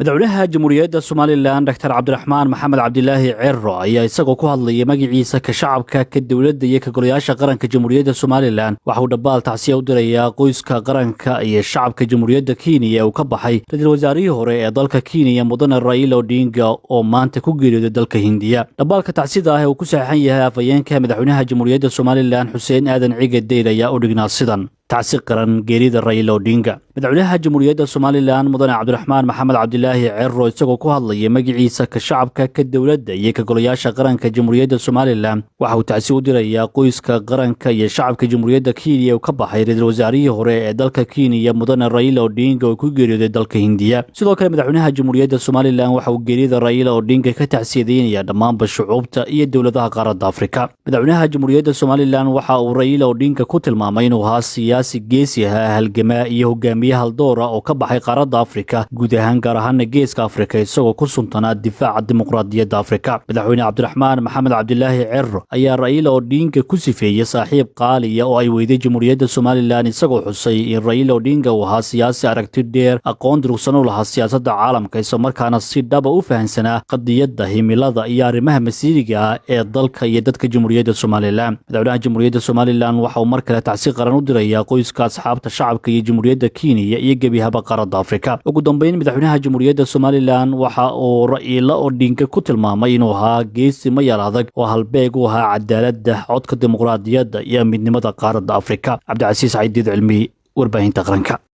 Madaxweynaha Jamhuuriyadda Somalilan, Doctor Cabdiraxmaan Maxamed Cabdilaahi Cero, ayaa isagoo ku hadlayay magaciisa, ka shacabka, ka dowladda iyo ka golayaasha qaranka Jamhuuriyadda Somalilan, waxa uu dhabaal tacsiya u dirayaa qoyska, qaranka iyo shacabka Jamhuuriyadda Kenya ee uu ka baxay ra-iisul wasaarihii hore ee dalka Kenya, Mudane Raila Odinga, oo maanta ku geeriyooday dalka Hindiya. Dhabaalka tacsida ah ee uu ku saxeixan yahay afhayeenka madaxweynaha Jamhuuriyadda Somalilan, Xuseen Aadan Cige Deyr, ayaa u dhignaa sidan: Tacsi qaran, geerida Raila Odinga. Madaxweynaha Jamhuuriyadda Somalilan, Mudane Cabdiraxmaan Maxamed Cabdilaahi Cero, isagoo ku hadlaya magaciisa, ka shacabka, ka dowladda iyo ka golayaasha qaranka Jamhuuriyadda Somalilan, waxa uu tacsi u dirayaa qoyska, qaranka iyo shacabka Jamhuuriyadda Kenya uu ka baxay ra-iisul wasaarihii hore ee dalka Kenya, Mudane Raila Odinga, oo ku geeriyooday dalka Hindiya. Sidoo kale, madaxweynaha Jamhuuriyadda Somalilan waxa uu geerida Raila Odinga ka tacsiyadeynayaa dhammaanba shucuubta iyo dowladaha qaaradda Afrika. Madaxweynaha Jamhuuriyadda Somalilan waxa uu Raila Odinga ku tilmaamay inuu ahaa siyaasi geesi ahaa, halgamaa iyo hogaamiye haldoora oo ka baxay qaaradda Afrika guud ahaan, gaar ahaana Geeska Afrika, isagoo ku suntanaa difaaca dimuqraadiyadda Afrika. Madaxweyne Cabdiraxmaan Maxamed Cabdilaahi Cero ayaa Raila Odinga ku sifeeyey saaxiib qaaliya oo ay weyday Jamhuuriyadda Somalilan, isagoo xusay in Raila Odinga uu ahaa siyaasi aragti dheer, aqoon durugsan u lahaa siyaasadda caalamka, islamarkaana si dhaba u fahansanaa qadiyadda, himilada iyo arrimaha masiiriga ah ee dalka iyo dadka Jamhuuriyadda Somalilan. Madaxweynaha Jamhuuriyadda Somalilan waxa uu mar kale tacsi qaran u dirayaa qoyska, asxaabta, shacabka iyo Jamhuuriyadda Kenya iyo gebihaba qaaradda Afrika. Ugu dambeyn, madaxweynaha Jamhuuriyadda Somalilan waxa uu Raila Odinga ku tilmaamay inuu ahaa geesi mayal adag oo halbeeg u ahaa cadaaladda, codka dimuqraadiyadda iyo midnimada qaaradda Afrika. Cabdicasiis Caydiid Cilmi, warbaahinta qaranka.